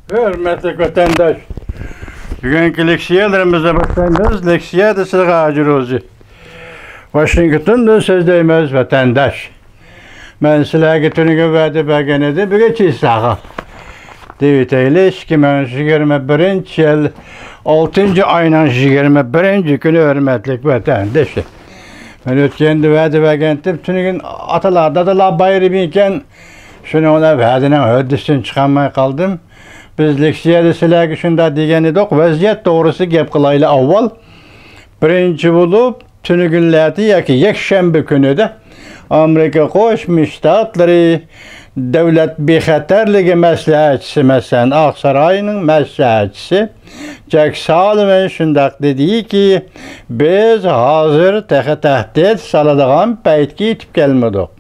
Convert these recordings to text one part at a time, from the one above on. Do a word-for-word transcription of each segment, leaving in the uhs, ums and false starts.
ھۆرمەتلىك ۋەتەنداش، بۈگۈنكى لېكسىيەلىرىمىزنى باشلايمىز. لېكسىيە دېسەك ھاجى روزى. ۋاشىنگتوندىن سۆزلەيمىز، ۋەتەنداش. مەن سىلەرگە تۈنۈگۈن ۋەدە بەرگەن ئىدىم، بۈگۈن چېساغا دېۋىتەيلى، ئىككى مىڭ يىگىرمە بىرىنچى يىل ئالتىنچى ئاينىڭ يىگىرمە بىرىنچى كۈنى، ھۆرمەتلىك ۋەتەندىشى. مەن ئۆتكەندە ۋەدە بەرگەنتىم، تۈنۈگۈن ئاتىلار، دادىلار بايرىمى ئىكەن، شۇنىڭ بىلەن ۋەدىنىڭ ھۆددىسىدىن چىقالماي قالدىم. بىز لېكسىيەدە سىلەرگە شۇنداق دېگەن ئىدۇق، ۋەزىيەت توغرىسىدا گەپ قىلايلى ئاۋۋال. بىرىنچى بولۇپ، تۈنۈگۈنلەردە ياكى يەكشەنبە كۈنىدە ئامېرىكا قوشما شتاتلىرى دۆلەت بىخەتەرلىكى مەسلىھەتچىسى، مەسىلەن، ئاقساراينىڭ مەسلىھەتچىسى جاك سالىۋان شۇنداق دېدىكى، بىز ھازىر تېخى تەھدىت سالىدىغان پەيتكە يېتىپ كەلمىدۇق.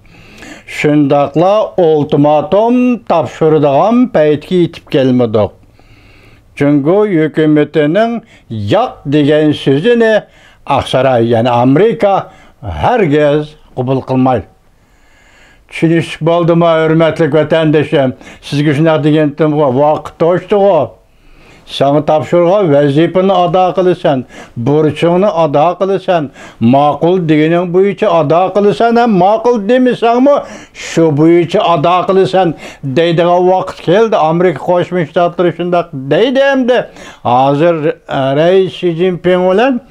شۇنداقلا ئۇلتىماتوم تاپشۇرىدىغان پەيتكە يېتىپ كەلمىدۇق. جۇڭگو ھۆكۈمىتىنىڭ ياق دېگەن سۆزىنى ئاقساراي، يەنى ئامېرىكا، ھەرگىز قوبۇل قىلمايدۇ. چۈشىنىشلىك بولدىمۇ، ھۆرمەتلىك ۋەتەندىشىم؟ سىزگە شۇنداق دېگەنتىمغۇ، ۋاقىت توشتىغۇ. ساڭا تاپشۇرغان ۋەزىپىنى ئادا قىلىسەن، بۇرچۇڭنى ئادا قىلىسەن، ماقۇل دېگىنىڭ بويىچە ئادا قىلىسەن ھەم ماقۇل دېمىسەڭمۇ شۇ بويىچە ئادا قىلىسەن دەيدىغان ۋاقىت كەلدى. ئامېرىكا قوشما شتاتلىرى شۇنداق دەيدۇ ئەمدى. ھازىر، ئە، رەئىس شى جىنپىڭ بىلەن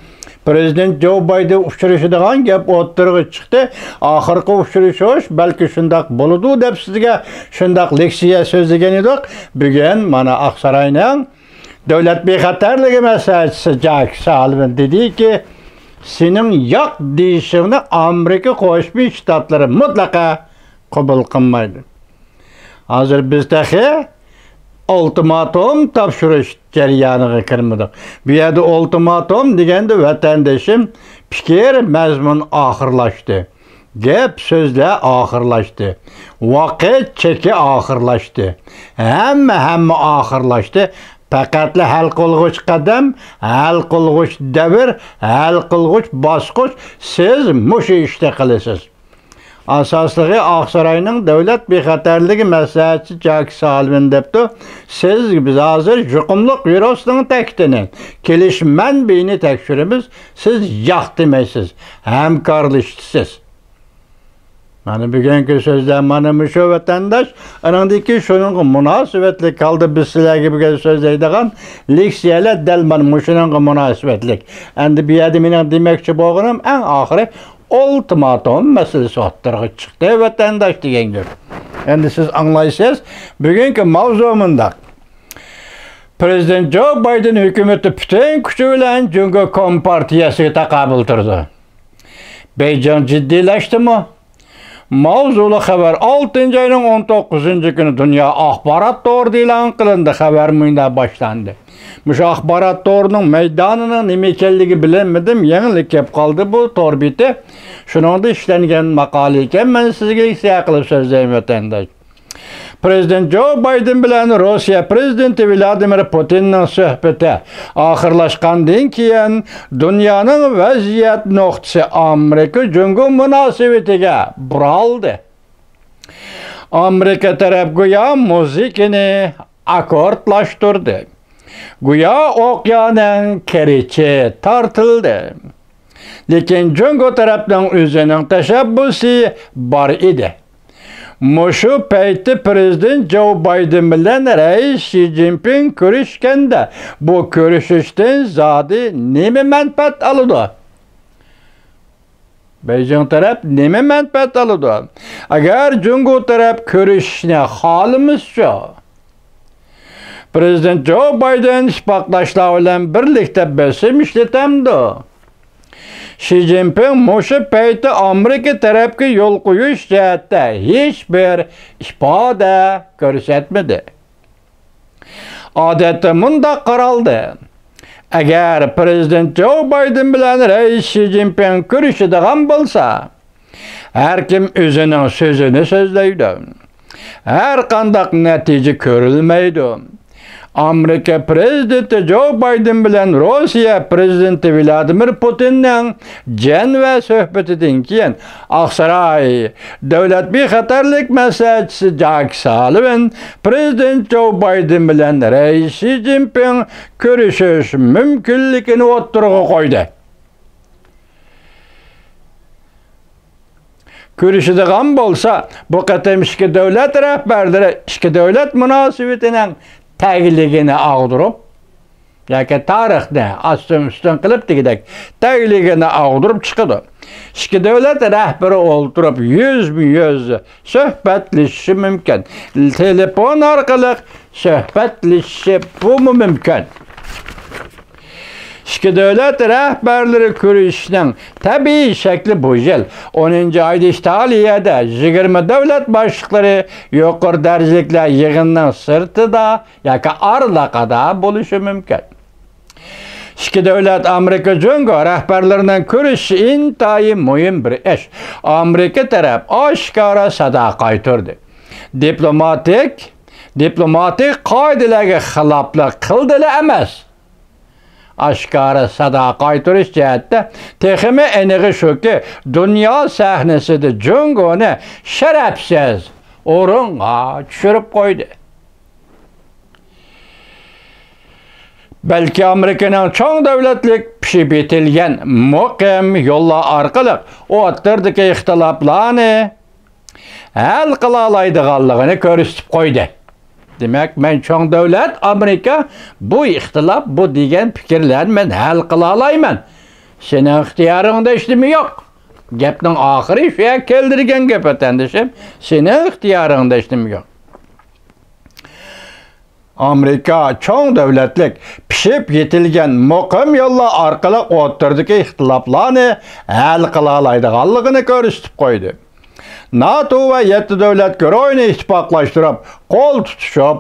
پرېزىدېنت جو بايدېن ئۇچرىشىدىغان گەپ ئوتتۇرىغا چىقتى. ئاخىرقى ئۇچرىشىش بەلكى شۇنداق بولىدۇ دەپ سىزگە شۇنداق لېكسىيە سۆزلىگەن ئىدۇق. بۈگۈن مانا ئاقساراينىڭ دۆلەت بىخەتەرلىكى مەسلىھەتچىسى جاك سالىۋان دېدىكى، سېنىڭ ياق دېيىشىڭنى ئامېرىكا قوشما شتاتلىرى مۇتلەقە قوبۇل قىلمايدۇ. ھازىر بىز تېخى ئۇلتىماتوم تاپشۇرۇش جەريانىغا كىرمىدۇق. بۇ يەردە ئۇلتىماتوم دېگەندە، ۋەتەندىشىم، پىكىر، مەزمۇن ئاخىرلاشتى. گەپ سۆزلەر ئاخىرلاشتى. ۋاقىت چېكى ئاخىرلاشتى. ھەممە، ھەممە ئاخىرلاشتى. پەقەتلا ھەل قىلغۇچ قەدەم، ھەل قىلغۇچ دەۋر، ھەل قىلغۇچ باسقۇچ سىز مۇشۇ ئىشتا قىلىسىز. ئاساسلىقى، ئاقساراينىڭ دۆلەت بىخەتەرلىكى مەسلىھەتچىسى جاك سالىۋان دەپتۇ، سىز، بىز ھازىر يۇقۇملۇق ۋىرۇسنىڭ تەكتىنى، كېلىش مەنبىيىنى تەكشۈرىمىز، سىز ياق دېمەيسىز، ھەمكارلىشىسىز. مانا بۈگۈنكى سۆزلەر مانا مۇشۇ، ۋەتەنداش. ئانىڭدىن كېيىن شۇنىڭغا مۇناسىۋەتلىك ھالدا بىز سىلەرگە بۈگۈن سۆزلەيدىغان لېكسىيەلەر دەل مانا مۇشۇنىڭغا مۇناسىۋەتلىك. ئەمدى بۇ يەردە مېنىڭ دېمەكچى بولغىنىم ئەڭ ئاخىرى ئۇلتىماتوم مەسىلىسى ئوتتۇرىغا چىقتى، ۋەتەنداش، دېگەن گەپ. ئەمدى سىز ئاڭلايسىز، بۈگۈنكى ماۋزۇ مۇنداق. پرېزىدېنت جو بايدېن ھۆكۈمىتى پۈتۈن كۈچى بىلەن جۇڭگو كومپارتىيەسىگە تاقابىل تۇرىدۇ. بېيجىڭ جىددىيلەشتىمۇ؟ ماۋزۇلۇق خەۋەر ئالتىنچى ئاينىڭ ئون توققۇزىنچى كۈنى دۇنيا ئاخبارات تورىدا ئېلان قىلىندى. خەۋەر مۇنداق باشلاندى. مۇشۇ ئاخبارات تورىنىڭ مەيدانىنىڭ نېمە ئىكەنلىكى بىلەلمىدىم. يېڭىلا كەپ قالدى بۇ تور بېتى. شۇنىڭدا ئىشلەنگەن ماقالە ئىكەن. مەن سىزگە لېكسىيە قىلىپ سۆزلەيمەن، ۋەتەنداش. پرېزىدېنت جو بايدېن بىلەن روسىيە پرېزىدېنتى ۋلادىمىر پۇتىننىڭ سۆھبىتى ئاخىرلاشقاندىن كېيىن، دۇنيانىڭ ۋەزىيەت نۇقتىسى ئامېرىكا جۇڭگو مۇناسىۋىتىگە بۇرالدى. ئامېرىكا تەرەپ گويا مۇزىكىنى ئاككوردلاشتۇردى. گويا ئوقيانىڭ كىرىچى تارتىلدى. لېكىن جۇڭگو تەرەپنىڭ ئۆزىنىڭ تەشەببۇسى بار ئىدى. مۇشۇ پەيتتە پرېزىدېنت جو بايدېن بىلەن رەئىس شى جىنپىڭ كۆرۈشكەندە، بۇ كۆرۈشۈشتىن زادى نېمە مەنپەئەت ئالىدۇ؟ بېيجىڭ تەرەپ نېمە مەنپەئەت ئالىدۇ؟ ئەگەر جۇڭگو تەرەپ كۆرۈشۈشنى خالىمىسىچۇ؟ پرېزىدېنت جو بايدېن ئىتتىپاقداشلار بىلەن بىرلىكتە بېسىم ئىشلىتەمدۇ؟ شى جىنپىڭ مۇشۇ پەيتتە ئامېرىكا تەرەپكە يول قويۇش جەھەتتە ھېچبىر ئىپادە كۆرسەتمىدى. ئادەتتە مۇنداق قارالدى، ئەگەر پرېزىدېنت جو بايدېن بىلەن رەئىس شى جىنپىڭ كۆرۈشىدىغان بولسا، ھەركىم ئۆزىنىڭ سۆزىنى سۆزلەيدۇ. ھەرقانداق نەتىجە كۆرۈلمەيدۇ. ئامېرىكا پىرېزىدېنتى جو بايدېن بىلەن روسىيە پىرېزىدېنتى ۋلادىمىر پۇتىننىڭ جەنۋە سۆھبىتىدىن كېيىن، ئاقساراي دۆلەت بىخەتەرلىك مەسلىھەتچىسى جاك سالىۋېن پىرېزىدېنت جو بايدېن بىلەن رەئىس شى جىنپىڭ كۆرۈشۈش مۇمكىنلىكىنى ئوتتۇرىغا قويدى. كۆرۈشىدىغان بولسا، بۇ قېتىم ئىككى دۆلەت رەھبەرلىرى ئىككى دۆلەت مۇناسىۋىتىنىڭ تەگلىكىنى ئاغدۇرۇپ، ياكى تارىخنى ئاستىن-ئۈستۈن قىلىپ دېگۈدەك تەگلىكىنى ئاغدۇرۇپ چىقىدۇ. ئىككى دۆلەت رەھبىرى ئولتۇرۇپ يۈزمۇ يۈز سۆھبەتلىشىشى مۇمكىن. تېلېفون ئارقىلىق سۆھبەتلىشىشى بۇمۇ مۇمكىن. ئىككى دۆلەت رەھبەرلىرى كۆرۈشۈشنىڭ تەبىئىي شەكلى بۇ يىل ئونىنچى ئايدا ئىتالىيەدە يىگىرمە دۆلەت باشلىقلىرى يۇقىرى دەرىجىلىكلەر يىغىنىنىڭ سىرتىدا ياكى ئارىلىقىدا بولۇشى مۇمكىن. ئىككى دۆلەت ئامېرىكا جۇڭگو رەھبەرلىرىنىڭ كۆرۈشۈشى ئىنتايىن مۇھىم بىر ئىش. ئامېرىكا تەرەپ ئاشكارا سادا قايتۇردى. دىپلوماتىك، دىپلوماتىك قائىدىلەرگە خىلاپلىق قىلدىلا ئەمەس، ئاشكارا سادا قايتۇرۇش جەھەتتە تېخىمۇ ئېنىقى شۇكى، دۇنيا سەھنىسىدە جۇڭگونى شەرەپسىز ئورۇنغا چۈشۈرۈپ قويدى. بەلكى ئامېرىكىنىڭ چوڭ دۆلەتلىك پىشىپ يېتىلگەن مۇقىم يوللار ئارقىلىق ئوتتۇرىدىكى ئىختىلاپلارنى ھەل قىلالايدىغانلىقىنى كۆرسىتىپ قويدى. دېمەك، مەن چوڭ دۆلەت ئامېرىكا، بۇ ئىختىلاپ، بۇ دېگەن پىكىرلەرنى مەن ھەل قىلالايمەن. سېنىڭ ئىختىيارىڭدا ھېچنېمە يوق. گەپنىڭ ئاخىرى شۇ يەرگە كەلدۈرگەن گەپ، ۋەتەندىشىم. سېنىڭ ئىختىيارىڭدا ھېچنېمە يوق. ئامېرىكا چوڭ دۆلەتلىك پىشىپ يېتىلگەن مۇقىم يوللار ئارقىلىق ئوتتۇرىدىكى ئىختىلاپلارنى ھەل قىلالايدىغانلىقىنى كۆرسىتىپ قويدى. ناتو ۋە يەتتە دۆلەت گۇرۇھىنى ئىتتىپاقلاشتۇرۇپ، قول تۇتۇشۇپ،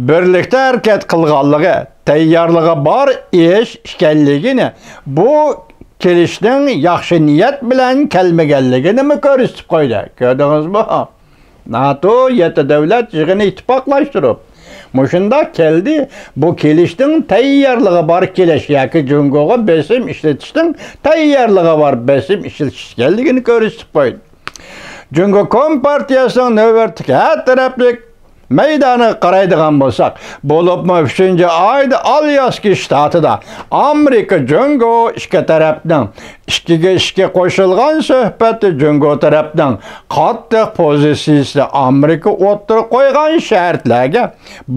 بىرلىكتە ھەرىكەت قىلغانلىقى تەييارلىقى بار ئىش ئىكەنلىكىنى، بۇ كېلىشنىڭ ياخشى نىيەت بىلەن كەلمىگەنلىكىنىمۇ كۆرسىتىپ قويدى. كۆردىڭىزمۇ؟ ناتو يەتتە دۆلەت يىغىنى ئىتتىپاقلاشتۇرۇپ، مۇشۇنداق كەلدى. بۇ كېلىشنىڭ تەييارلىقى بار كېلىش ياكى جۇڭگوغا بېسىم ئىشلىتىشنىڭ تەييارلىقى بار بېسىم ئىشلىتىش ئىكەنلىكىنى كۆرسىتىپ قويدى. جۇڭگو كومپارتىيەسىنىڭ نۆۋەتتىكى ھەر تەرەپلىك مەيدانىغا قارايدىغان بولساق، بولۇپمۇ ئۈچىنچى ئايدا ئالياسكا شتاتىدا ئامېرىكا جۇڭگو ئىككى تەرەپنىڭ ئىككىگە ئىككى قوشۇلغان سۆھبەتتە جۇڭگو تەرەپنىڭ قاتتىق پوزىتسىيىسىدە ئامېرىكا ئوتتۇرىغا قويغان شەرتلەرگە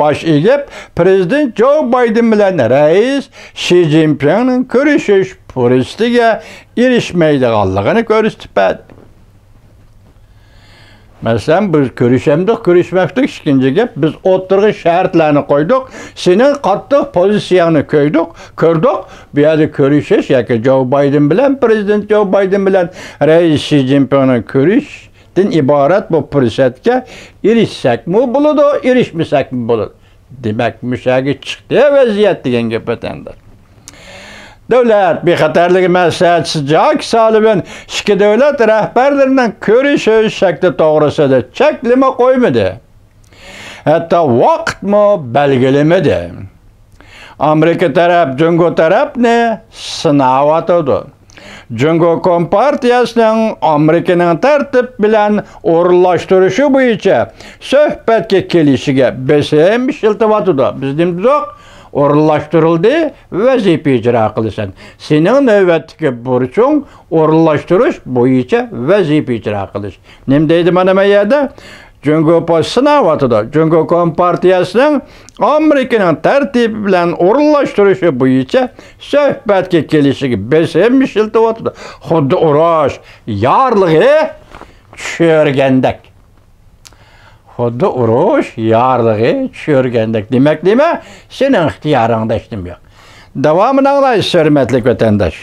باش ئېگىپ، پىرېزىدېنت جو بايدېن بىلەن رەئىس شى جىنپىڭنىڭ كۆرۈشۈش پۇرسىتىگە ئېرىشمەيدىغانلىقىنى كۆرسىتىپ بەردى. مەسىلەن، بىز كۆرۈشەمدۇق، كۆرۈشمەكتۇق، ئىككىنچى گەپ، بىز ئوتتۇرىغا شەرتلەرنى قويدۇق، سېنىڭ قاتتىق پوزىتسىيەڭنى كۆردۇق، كۆردۇق، بۇ يەردە كۆرۈشۈش ياكى جو بايدېن بىلەن، پىرېزىدېنت جو بايدېن بىلەن رەئىس شى جىنپىڭنىڭ كۆرۈشۈشتىن ئىبارەت بۇ پۇرسەتكە ئېرىشسەكمۇ بولىدۇ، ئېرىشمىسەكمۇ بولىدۇ. دېمەك، مۇشۇ يەرگە چىقتى ۋەزىيەت دېگەن گەپ، ۋەتەنداش. دۆلەت بىخەتەرلىكى مەسلىھەتچىسى جاك سالىۋان ئىككى دۆلەت رەھبەرلىرىنىڭ كۆرۈشۈش شەكلى توغرىسىدا چەكلىمە قويمىدى. ھەتتا ۋاقىتمۇ بەلگىلىمىدى. ئامېرىكا تەرەپ جۇڭگو تەرەپنى سىناۋاتىدۇ. جۇڭگو كومپارتىيەسىنىڭ ئامېرىكىنىڭ تەرتىپ بىلەن ئورۇنلاشتۇرۇشى بويىچە سۆھبەتكە كېلىشىگە بېسىم ئىشلىتىۋاتىدۇ. بىز نېمە دېدۇق؟ ئورۇنلاشتۇرۇلدى، ۋەزىپە ئىجرا قىلىسەن. سېنىڭ نۆۋەتتىكى بۇرچۇڭ ئورۇنلاشتۇرۇش بويىچە ۋەزىپە ئىجرا قىلىش. نېمە دەيدۇ مانا ما يەردە؟ جۇڭگو پوست سىناۋاتىدۇ. جۇڭگو كومپارتىيەسىنىڭ ئامېرىكىنىڭ تەرتىپى بىلەن ئورۇنلاشتۇرۇشى بويىچە سۆھبەتكە كېلىشىگە بېسىم ئىشلىتىۋاتىدۇ. خۇددى ئۇرۇش يارلىقى چۈشۈرگەندەك. خۇددى ئۇرۇش يارلىقى چۈشۈرگەندەك. دېمەك، نېمە؟ سېنىڭ ئىختىيارىڭدا ھېچنېمە يوق. داۋامىنى ئاڭلايسىز، ھۆرمەتلىك ۋەتەنداش.